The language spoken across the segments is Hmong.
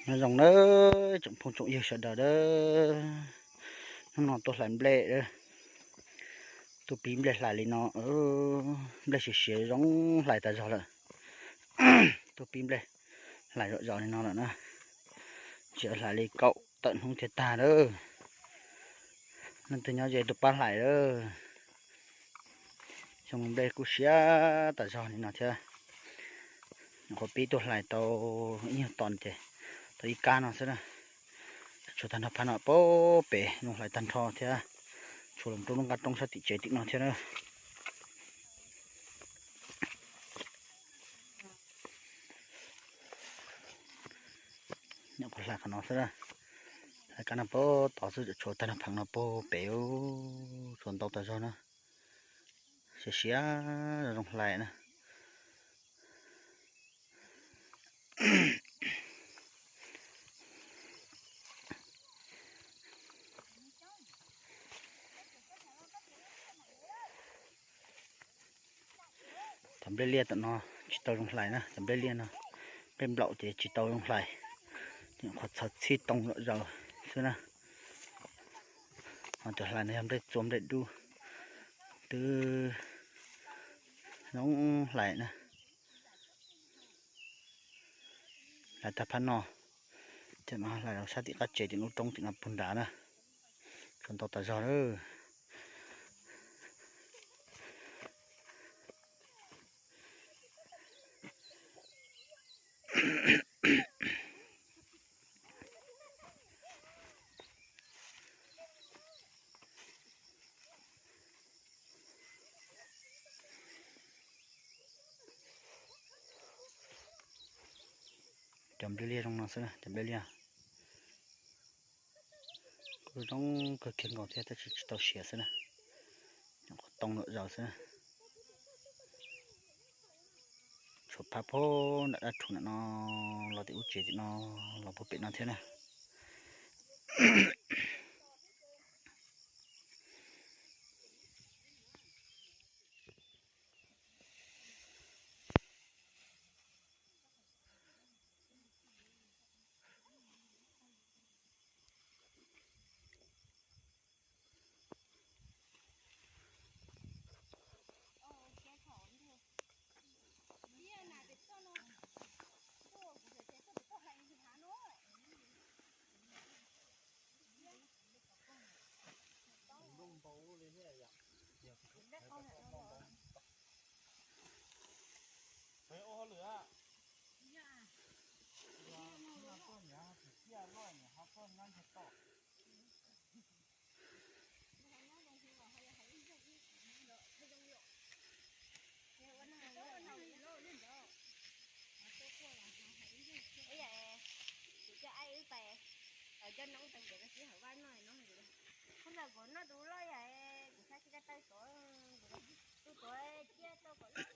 Nyob zoo nawb tsoom phooj tsoom ywg sawv daws a, hnub no tuaj hlais nplej, tuaj pib nplej hlais li no, nplej siav siav zoo hlais tas zog lawm. Tuaj pib nplej hlais zom zaws li no lawm na, tsis hlais li kaum tawm hnub thiaj tag lawm. Leej twg nyob ze tuaj pab hlais lawm. Xyoo nplej kuj siav tas zog li no thiab. Nyuam qhuav pib tuaj hlais tau ib nyuag tos ces tau ib kab no xwb na. Tshuav tag nrho phab no pem, zoo hlais tag nrho thiab. Tshuav los rau lub nqaj roob sab tim tsev tim no thiab na. Nyuam qhuav hlais qhov no xwb na. Hlais kab no pem tod xwb, tshuav tag nrho phab no pem pem, tshuav ntau tas zog na. Siav siav zoo hlais na. Cov nplej liaj tom no tsis tau zoo hlais na, cov nplej liaj no, nplej nplaum ces tsis tau zoo hlais, qhuav txhaws txhij too zom zaws xwb na. Ho cov hlais no yog nplej txua nplej dub, twb zoo hlais na. Hlais tag phab no, ces mas hlais rau sab tim qab tsev tim lub roob tim no puag nrad na. Tshuav ntau tas zog lawm. Cov nplej liaj zoo no xwb na, cov nplej liaj kuj zoo kawg kiag nkaus thiab tab sis tsis tau siav xwb na. Nyuam qhuav too zom zaws xwb na. Tshuav phab puag nram dab rhuv nram no los tim lub tsev tim no los puag pem no thiab na. Ua ntawd kuv noj tus loj yam, kuv xav tsis ko taw tod, tus tod cia tau kom loj.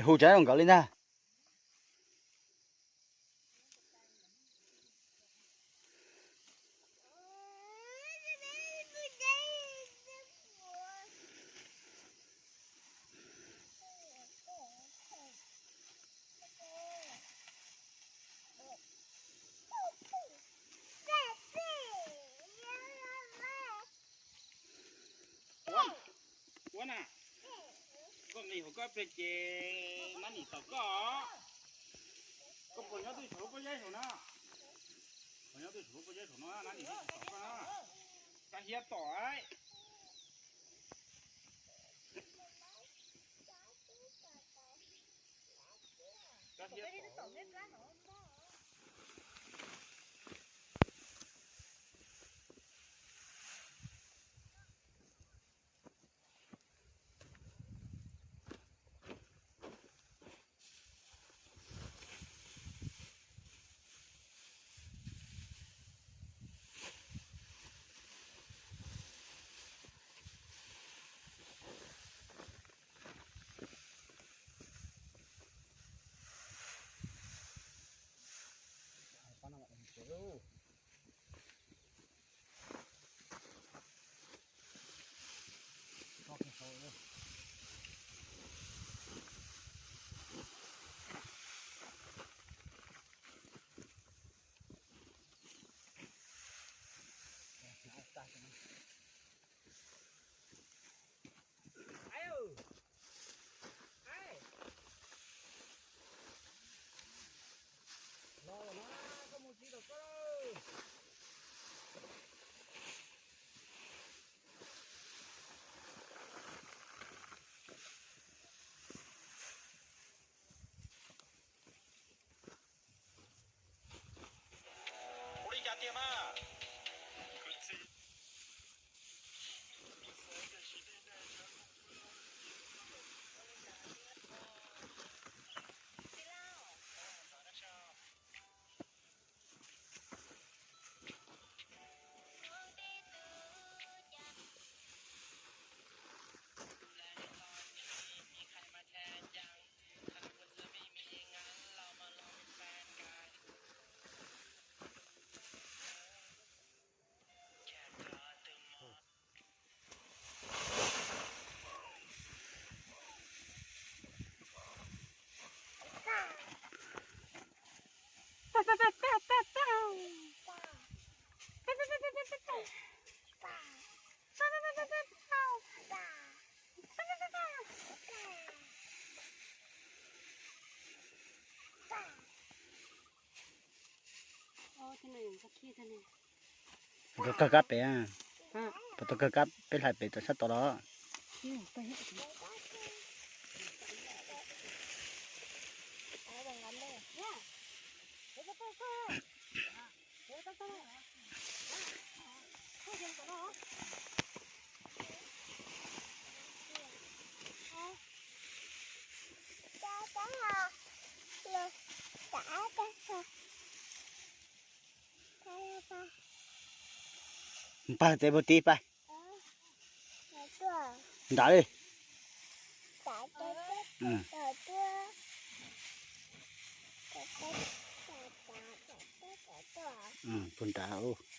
Hu tsav zoo nkauj li ntag. Ua na, koj nqis hauv koj pleg ces nab nim tom koj. Koj puas nyob twj saum lub pob zeb saum no? Puas nyob twj saum lub pob zeb saum no, nab nim tom koj na. Kab hiab tom. Ua li cas tiag mas? Puas tau kawg kab pem? Puas tau kawg kab peb hlais pem tom sab tod los? Pag tsev puag tid pag. Nrad li. Puag nrad.